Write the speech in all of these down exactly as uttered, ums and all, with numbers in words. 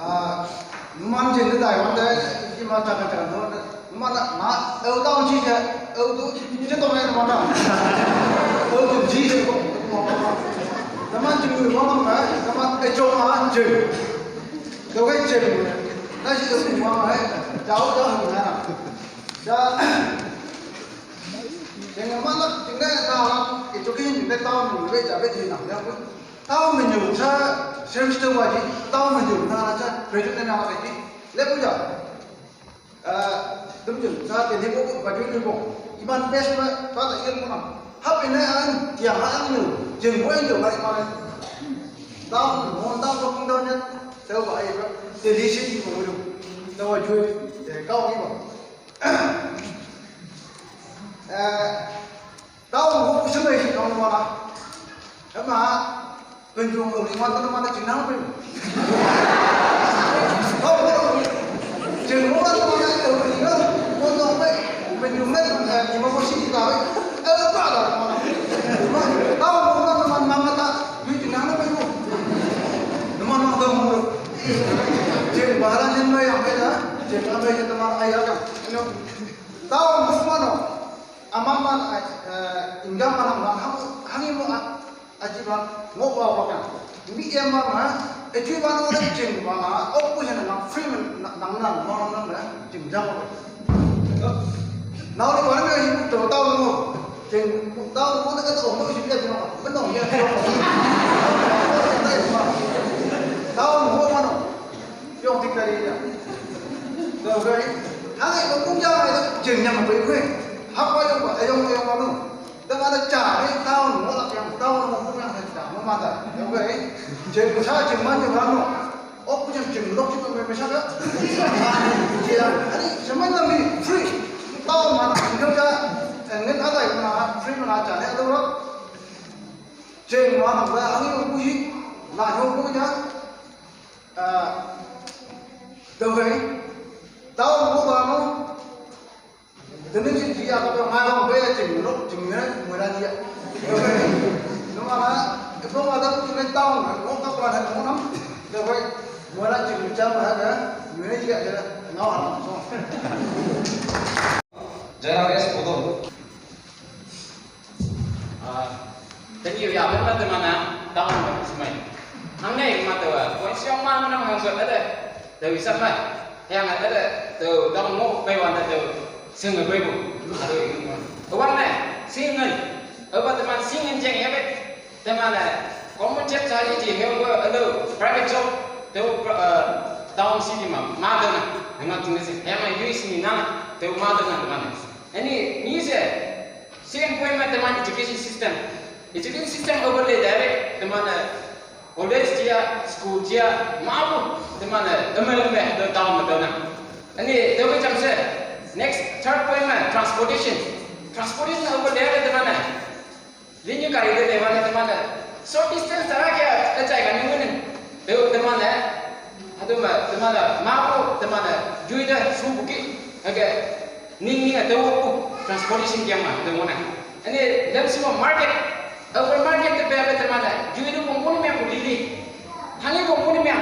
Ah, numan jin de dai wan de, ji ma ta ka ta do. Numan na, ma, eu dao ji je, eu du ji to me numan na. Eu du ji je ko. Numan ji numan ma, numan e jo ma ji. Do ke ji. Na ji eu numan ma, jao jao na. Ja. Jeng ma la, jeng ne na la, e jo ke ni de dao ni we ja we ji na ya ko. Tao me nyu cha, semester wa ji, tao me nyu na la cha, graduate na la ji. Le pu ja. Eh, dum jun, sa te ni ko, ba ju ni ko. Iman best ma, ta ta yen ko na. Hap ina an, tia ha an nyu, jeng ko an nyu, ba ma. Tao, mon tao ko king tao nya, tao ba ai ba. Te li shi ni ko ju. Tao wa ju, eh, kao ni ba. Eh, Tao mo ko sumai si tao mo na. Ama, penjung ko lima tu mana cina pun. Tao mo, cina mo tu mana tu ni ko, mo tu pe, penjung me, eh, lima ko si ka pe. Eh, ba da mo na. Tao mo tu mana mama ta, ni cina na pe mo. Nama nama tu mo. Cina baharan ni mai yang pe da, cina pe cina mana ayah kan. Tao mo mana. Aman man, eh, inggam man, man, hang, hang imu a, aji man, ngo ba ba kan. Bi em man, ha, e tui man, o le jing man, ha, o ku jen nang free man, nang, nang, nang, nang, nang, nang, jing jang ba. Nau le wan le imu to tao mo. Jing tao mo le ka to mo si bia jing ma. Men nong ya. Tao mo man. Yong tik tadi ya. Tao ke. Hang ai ko kung jang ai jing nyam pe ku. Hak ba yong ba, yong, yong ba no. Tengah ada cari tahun, mau lagi yang tahun, mau punya yang cari, mau mata. Oke, jadi besar cuman di mana? Oh, punya cemlok juga, misalnya. Iya, ini semuanya lebih free. Tahun mana? Enggak ada, enggak ada yang mana free mana cari, ada orang. Ceng mana? Ada angin, puji, nah, punya. Ah, tahu kan? Tahun mau mana? Dene ji ji ya ko ma ko be ji no ji ne mo la ji ya. No ma la ko ma da ku ne tao na ko ka pa na mo na. De wei mo la ji cha ma ha ga mo ne ji ya de na ha so. Jara es ko do. Ah, tani yu ya ben ma te mana tao ma sumai. Hangne ma te wa ko siang ma na ma so de. Te wi sa ma. Yang ada tu dong mo bai wan tu sing bai bu. Aduh, wan ne sing ngan. Apa teman sing ngan jeng ya bet. Teman eh, kamu cek cari di yang gua aduh private job tu eh, town city ma ma tu na dengan tinggal sih. Yang U S ni na tu ma tu na teman. Ini ni sih sing pun ma teman education system. Education system overlay direct teman eh, College jia, school jia, mabu, teman eh, eme eme, do town ma do na. Ani, do ke jam se. Next, third point ma, transportation. Transportation over there, teman eh. Linyu kari de, teman eh, teman eh. Short distance tara kya, kachai kan nungun. Do, teman eh. Adu ma, teman eh, mabu, teman eh. Jui de, su buki. Okay. Ning ning, do, transportation kya ma, do na. Ani, lam sima market. Over market te pe teman eh. Jui de, kong kong me, kong lili. Hangi ko muni mya.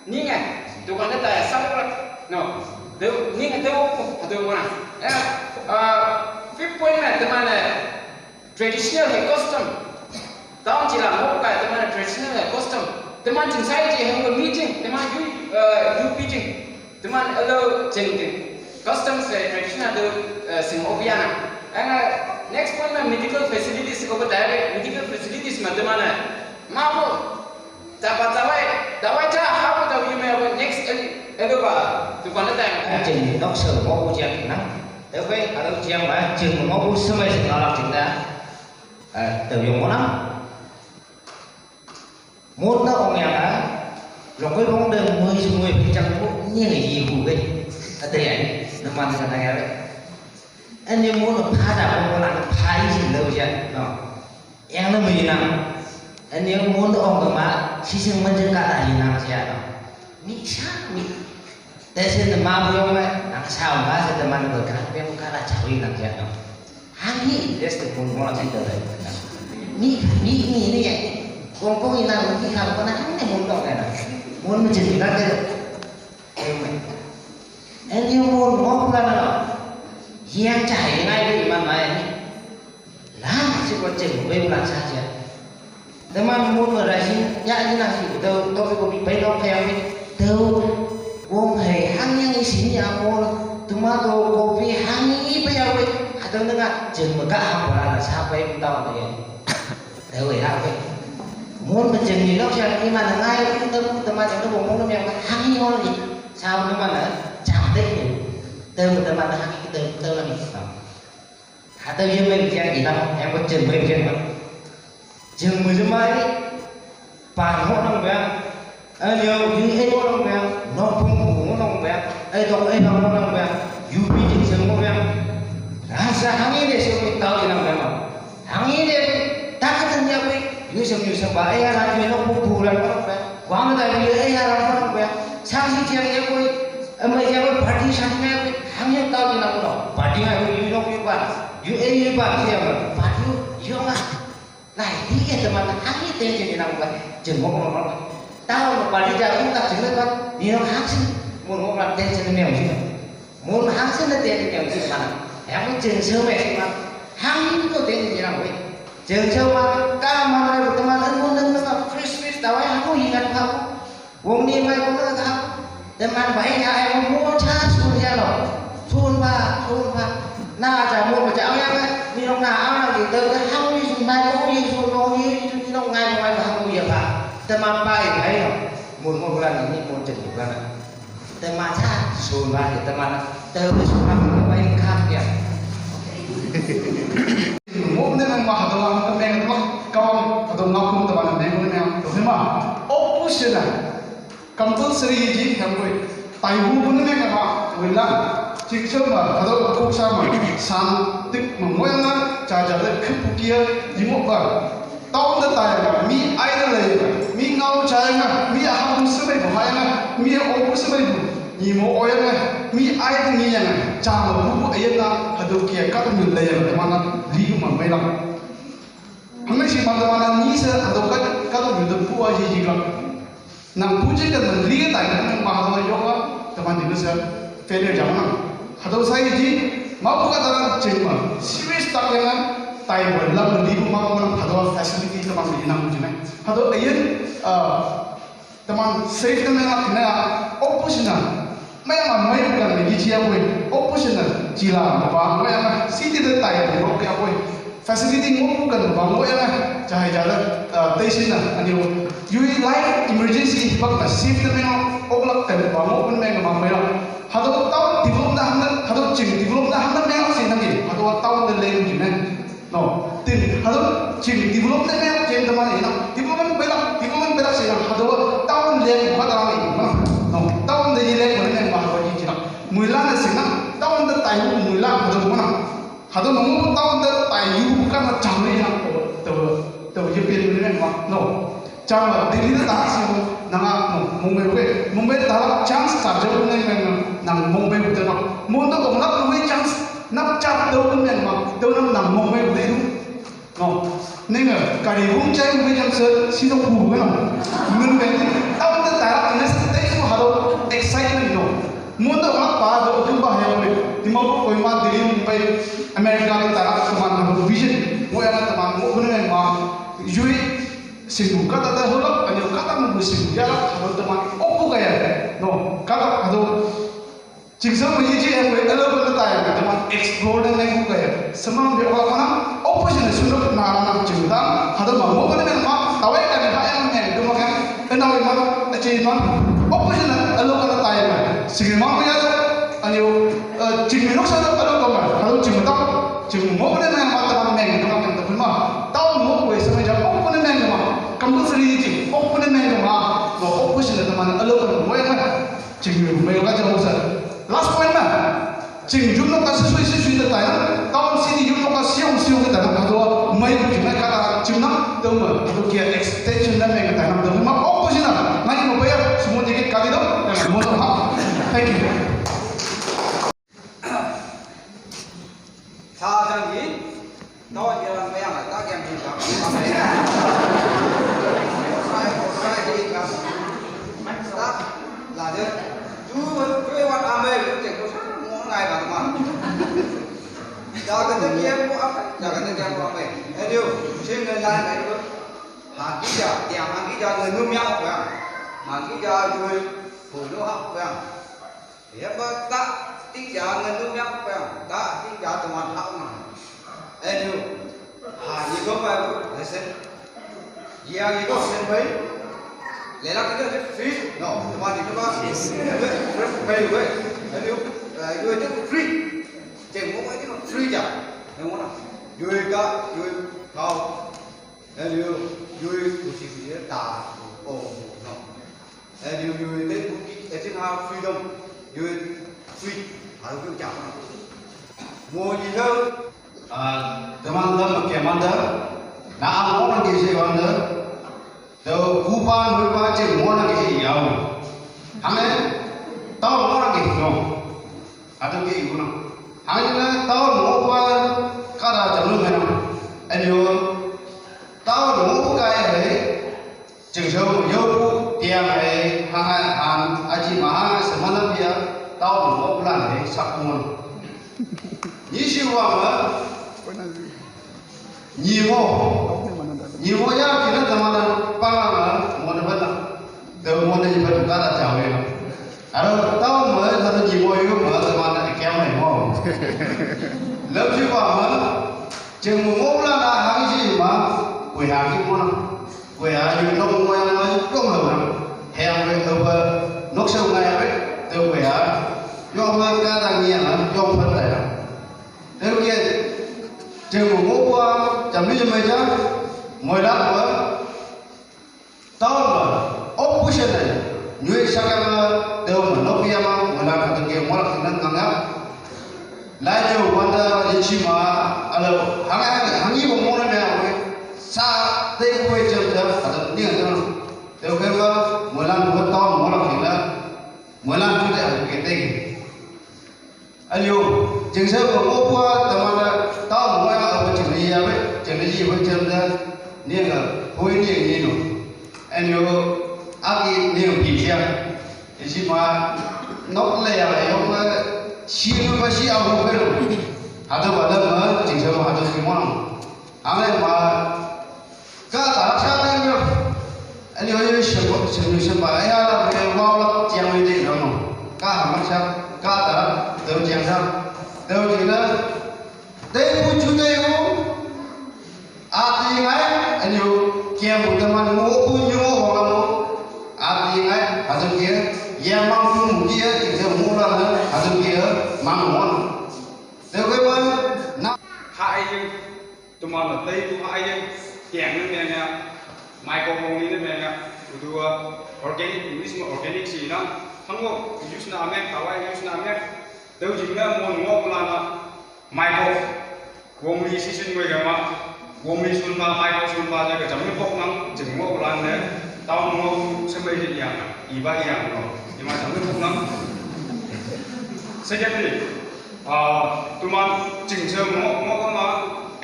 Ninga. Dukan ta sapra. No. De ninga de ko de mona. Eh, uh, fifth point na teman traditional hai custom. Town jila mo ka teman traditional hai custom. Teman jin sai ji hai ko meeting. Teman yu uh, yu meeting. Teman alo jeng jeng. Custom se traditional do uh, sing obiana. And uh, next point na medical facilities over there. Medical facilities ma teman. Mabu. Tapa tawai, tawai ta habu tawai yume abu next el, elu ba, tu kwana ta. Jeng ni nok se mo bu jia kina. Ewe, alo jia ma, jeng mo bu semai se ngalak jeng ta. Eh, tau yong mo na. Mo na ong yang a. Lokoi bong de mui se mui pi jang bu, nye yi bu be. Ate ya, naman ka na ya be. Ani mo na pa da mo na pa yi jin lo jia. No. Yang na mi na. Ani yang mo na ong ka ma, si sing man jeng ka ta yi na sia na. Mi sa mi. Te se na ma bu yong ma, na ka sa ma se te man ko ka, pe mo ka la cha wi na sia na. Hang ni, des te mo mo la chen da. Ni, ni, ni, ni ya. Kong kong ina mo ki ka ko na hang ne mo dong na. Mo mi chen ka te. Yang cai ngai bi iman mai ni. Lah, si ko ceng, bai bulan saja. Teman mun merajin, ya, ini nasi, tau, tau, ko bi bai nok yang ni. Tau, wong hai, hang yang isi ni amul. Tuma to, kopi, hang ini, bai ya, bai. Atau dengar, ceng, mega, hang, bulan, sa, bai, tau, ya. Tau, ya, bai. Mun, ceng, ni, nok, yang, iman, ngai, tau, teman, tau, wong, mun, yang, hang, ini, hang, ini. Sa, teman, cantik, ni. Tau, teman, hang, ini, tau, tau, lagi, tau. Hata yem men kiang inam, em ko chen mei kiang ma. Chen mei chen mai, pan ho nang bang. An yo, yu ei ho nang bang, nok pung pu ho nang bang, ei dok ei bang ho nang bang, yu pi jin chen ho bang. Rasa hangi de se ko tau inam bang ma. Hangi de, tak ka chen ya ko, yu sem yu sem ba, ei ya ran yu nok pung pu ran ho nang bang. Wang da yu ei ya ran ho nang bang. Sang si kiang ya ko, em ya ko party sang ya ko, hangi tau inam ko. Party ma ko yu nok yu ba. Yu ei yu ba siapa? Padu, yu nga. Lai, dia teman, hangi tension ni nang buat. Jenguk orang. Tahu padu jagung tak jenguk kan? Ni orang hasil. Mun orang tension ni yang sini. Mun hasil ni tension yang sini mana? Yang pun jeng semua sih, Mak. Hangi tu tension ni nang buat. Jeng semua, ka mana teman, mun dan teman, fresh, fresh, tahu yang aku ingat kamu. Wong ni mai ko na ka. Teman bai ya ai mo cha sun ya lo. Sun ba, sun ba. Na cha mo ba cha ya ni nong na a ni de de hang ni sun mai ko ni sun no ni ni nong ngai mai ba hang ya ba. Teman bai bai lo. Mun mo bulan ni mo chen bulan. Teman cha sun ba ni teman. Te sun ba bai ka ya. Mo ne nang ma ha do ma me ma ka ha do ma kum teman me mo ne to ma. Opposition na. Compulsory ji hemkoi. Taihu pun ne ka ma wilang. Chingchou ma, hado kuk sa ma, san tik ma moyang na, cha cha de khup kia, jimok ba. Tau da tai ma, mi ai da lei ma, mi ngau cha ma, mi aham sumei ba hai ma, mi opu sumei bu, ni mo oya ma, mi ai da ni yang, cha ma bu bu ayan na, hado kia kat mi lei ma, mana li ma mai lang. Hangsi ma mana ni sa, hado kat, kat mi da pu aji ji ka. Nang puji kan nang liye tai nang ma hado yoga teman di nusa failure jam nang. Hado sai ji mau buka dalam cengma serious tak yang tai buat lam di bu mau nang hado facility teman di nang puji nang. Hado ayen, ah, teman safe teman nak kena opposition nang. Maya ma mai bukan lagi cia boy. Opposition nang cila apa? Maya ma city de tai buat ya boy. Facility ngo bukan bang ngo ya, jahai jala, uh, teisin na, ani wo. Yui life emergency bak na safe na mengo, oklak kan bang ngo pun meng ma mela. Hado tau develop na handa, hado ching develop na handa meng si nangi, hado tau de leng ji men. No, tin, hado ching develop na meng chen teman ina, development bela, development bela si na, hado tau leng ba da ni, no, tau de leng ba na meng ba hado ji na. Muila na si na, tau de tai muila hado mana. Hado nunggu tahu nda tayu bukan macam ni yang tahu tahu je pin ni mah no. Cang lah Delhi dah tahu sih nanga no Mumbai oke Mumbai tahu chance saja punya memang nang Mumbai betul no. Mundo kong nak Mumbai chance nak cap tahu pun memang tahu nang nang Mumbai betul itu no. Ninga kari hung cai Mumbai jam se sino pu kan no. Mun ben tahu nda tahu ini sedih itu hado excitement no. Mundo ma pa do kumba ya we. Di mau ko ma di lim pai America ni tara teman na vision. Mo ya teman mo ko ne ma. Yui sing kata ta holo ani kata mo sing ya la hado teman oku kaya. No, kata hado. Chingsa mo yiji ya we alo ko ta ya teman explore ne ko kaya. Semang be wa mana opposition suno na na chingta hado ma mo ko ne ma tawai ka ne ha ya ne ko ma ka. Ena ma achievement opposition alo kala tai ma. Sigi ma ya ani o chimi nok sa alo kama alo chimi ta chimi mo ne na ma ta me ni ma kan ta ma. Tau mo we sa ja opposition me ma. Compulsory ji opposition me ma. No opposition ta ma alo kala mo ya ma. Chimi me ka ja mo sa. Last point ma. Ching jum no ka sisui sisui ta tai na. Town city jum no ka siung siung ta na. Ka do mai ku jum na ka ta jum na. Do ma do kia extension na me ka ta na. Do ma opposition na. Ngai mo ba ya sumo dikit ka di do. Mo to ha. Thank you. Sa jang gi. Tawon yalan mayang la, tak yang hijab. Sai, sai di ka. Tak, la je. Tu, tu wat amai, tu cek ko sa mo ngai ba ma. Jaga ne kiam mo apa? Jaga ne kiam mo apa? Adio, sing ne lai mai ko. Ha ki ja, tiang ha ki ja ngenu miang apa? Ha ki ja yui, pulu apa? Ya ba ta ti ja ngenu miang apa? Ta ti ja teman hak mana? Adio, ha ni ko mai ko, listen. Ya ni ko sen bai. Lela kita je free, no, teman itu ba. Free bai bai. Adio, yui itu free. Jeng mo bai itu free ja. Yang mana? Yui ka, yui kau. Adio, yui kusi dia ta, oh, no. Adio, yui te kuki, adio ha freedom. Yui free. Adio ja. Mo ni lo. Ah, teman-teman, bagaimana? Nah, aku orang di sini, Wanda. Tau kupa nupa cek mona ke si yau. Hame, tau mona ke no. Atau ke yuna. Hame na tau mopa kada jamu mena. Adio, tau mopa kaya hai. Cek jauh yau tiang hai. Hanga han aji maha semana pia. Tau mopa lan hai sakun. Ni si wa ma. Ni mo. Ni mo ya kina teman pang mo na bata. Tau mo na jibat kada jawe. Aro tau mo na ni mo yu mo teman kiam mo. Lau si wa ma. Jeng mo mo la na hang si ma. Kui hang si mo na. Kui ha yu no mo ya ma yu no mo na. Hang we ko ba nok sau ngai we. Tau kui ha. Yo ma kada ni ya, yo pa ta ya. Teu ke, jeng mo mo wa, jam ni mai ja, moi la wa, tau ma, opposition ne, nyui saka ma, teu ma, no pia ma, moi la ka teu ke, mo la ka nan kanga. Lai jo wanda ye chi ma, alo, hang hang hang yi mo mo na me, sa, te ko ye jam ja, ka teu ni ja. Teu ke ma, moi la mo tau mo la ka na, moi la ko te ke te. Adio, jeng sa ko mo kwa tamana tau mo ya apa jeng ni ya be, jeng ni ya be jeng da, ni ga, hoi ni ni no. Adio, aki ni pi ya. Isi ma, nok le ya, yo ma, si no ba si a ho be no. Hado ba da ma, jeng sa ma hado si mo no. Ame ma, Ka ta cha ne yo. Ani yo yo shem shem shem ba ya la be wa la tiang ni de no. Ka ha ma cha ka ta de jiang cha. De jiang da. De bu ju de yo. A ti ngai ani yo kiam bu de man mo bu nyu ho la mo. A ti ngai ha de ke. Ya mang bu mu ki ya de mo la na ha de ke mang mo. De ke ma na. Hai. Teman la tei tu ha ai tiang ne meng ya, microphone ni ne meng ya, udu a organic, English ma organic si na, hang wo use na meng, tawai use na meng, teu jing na mo ngok la na, micro, wong li si sun wei ga ma, wong li sun ma, micro sun ma, ja ga jam ni pok nang, jing ngok la ne, tau ngok semai ji yang, iba yang no, ima jam ni pok nang. Secondly, Ah, teman ching che mo mo ka ma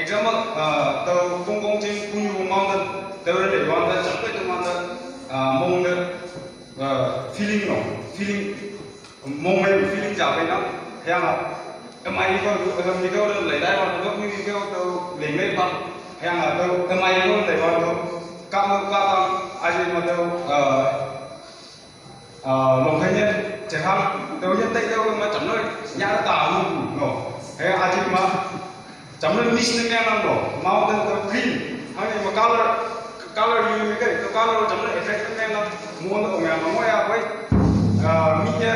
example, ah, tau kong kong ching kung yu mo da, tau re le wan da chak pe teman da, ah, mong da, ah, feeling no, feeling, mong me feeling ja pe na, yang a, ka mai ko du, ka mi ko da le dai wan da mi ko tau le me pa, yang a tau ka mai ko le wan da, ka mo ka ta, a je ma tau, ah, Ờ, lòng thấy nhé, chẳng hạn, tôi nhớ tay đâu mà chẳng nói, nhà ta ngủ, ngủ. Thế à, chứ mà, chẳng nói mix nên nghe lắm rồi, màu tên tôi green, hay là mà color, color như cái, tôi color chẳng nói effect nên nghe lắm, muốn nó cũng nghe mà ngồi à, với, ờ, mỹ nhé,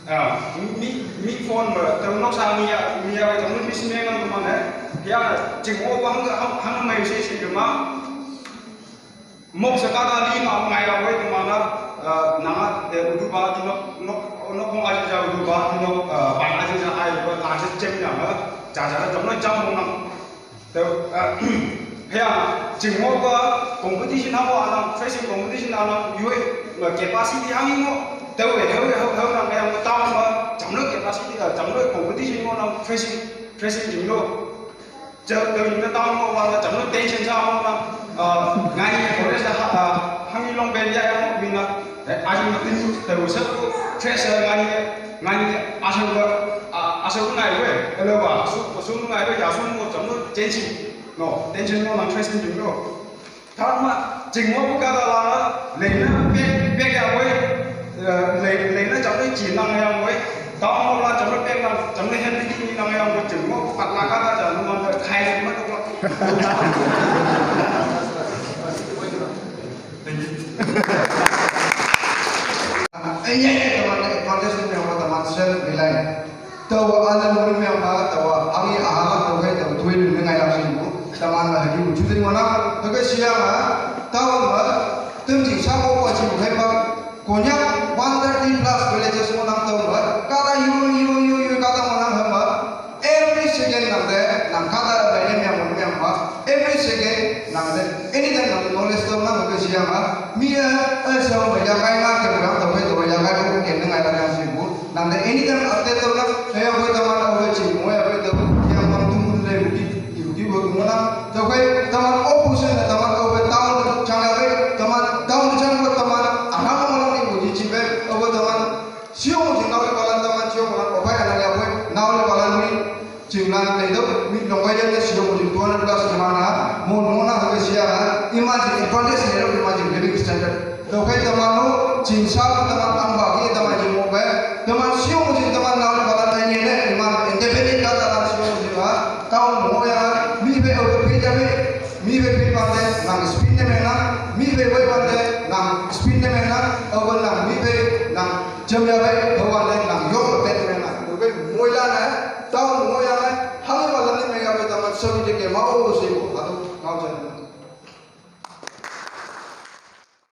ờ, mỹ, mỹ phone mà, tôi nó sao mỹ à, mỹ à, chẳng nói mix nên nghe lắm mà này, thì à, chừng ô, hăng, hăng, hăng mày xí xí được mà, Mok sa kata li ma ngai la wei ma na, eh, nanga, eh, udu ba ti nok, nok, nok kong aja ja udu ba ti nok, eh, ban aja ja ai ba la se chem ya ma, ja ja la jam na jam mo na. Te, eh, ya, ching mo ba competition ha mo anang, facing competition anang, yue, ma capacity hang mo, te we, he we, he we, he we, nang yang ma tang ma, jam na capacity, eh, jam na competition mo nang facing, facing jing lo. Chau tau ni na tau mo wa na cham no tension sa mo na, ah, ngai ni ko sa, ah, hang ni long ben ya mo mi na. Eh, a ni ma tin tau sa ko, stress ngai ni, ngai ni a sa ko, ah, Aso ngai we, elo ba, aso, aso ngai we, aso mo jam no tension. No, tension mo nang stress ni jing no. Tama, jing mo bu ka da la, lei na pek, pek ya we, eh, lei, lei na jam no ji nang ya we. Tama mo la jam no pek nang, jam no hem di ni nang ya we, jing mo bu pat la ka da jam no man kai ma to. Thank you. Enya ya teman, contest ni yang teman self reliant. Tawa ala muri mi amba tawa ami ahala tawa kai tawa tuwe ni ngai lam sing bu. Taman ma hadi bu jude mana tawa siya ma tawa ma tem jing sa ko ko chi bu kai ba. Konyak one thirty plus villages mo nang tawa ma kata yu yu yu yu kata mo nang hamba. Every second nang de nang kata la ne mi amba mi amba. Every second nang de anytime nang knowledge tawa nang ko siya ma. Mi a a sa ma ya kai na ke bu nang tawa tawa ya kai ko ke ngai lam sing bu. Nang de anytime update to na, saya ko taman ko chi mo ya ko to yang mang tu mun le ki, ki ko mo na. To ko taman opposition na taman ko taman chang ya ko taman taman chang ko taman ana mo na ni ko ji chi be ko taman sio mo ji na ko balan taman sio mo na ko ba na ya ko na ko balan ni ching na le do mi no ko ya na sio mo ji two hundred plus mo na mo mo na ko sia na imagine advantage ne ro imagine living standard. Dokai tamanu, chingsa tamanu ang bagi tamanu jing mokai, tamanu siung jing tamanu nau balan tanya ne, iman independent data tan siung jing ha, taun mo ya, mi be au be pin jame, mi be pin pande, nang spin ne mena, mi be wai pande, nang spin ne mena, au be nang mi be, nang jam ya be,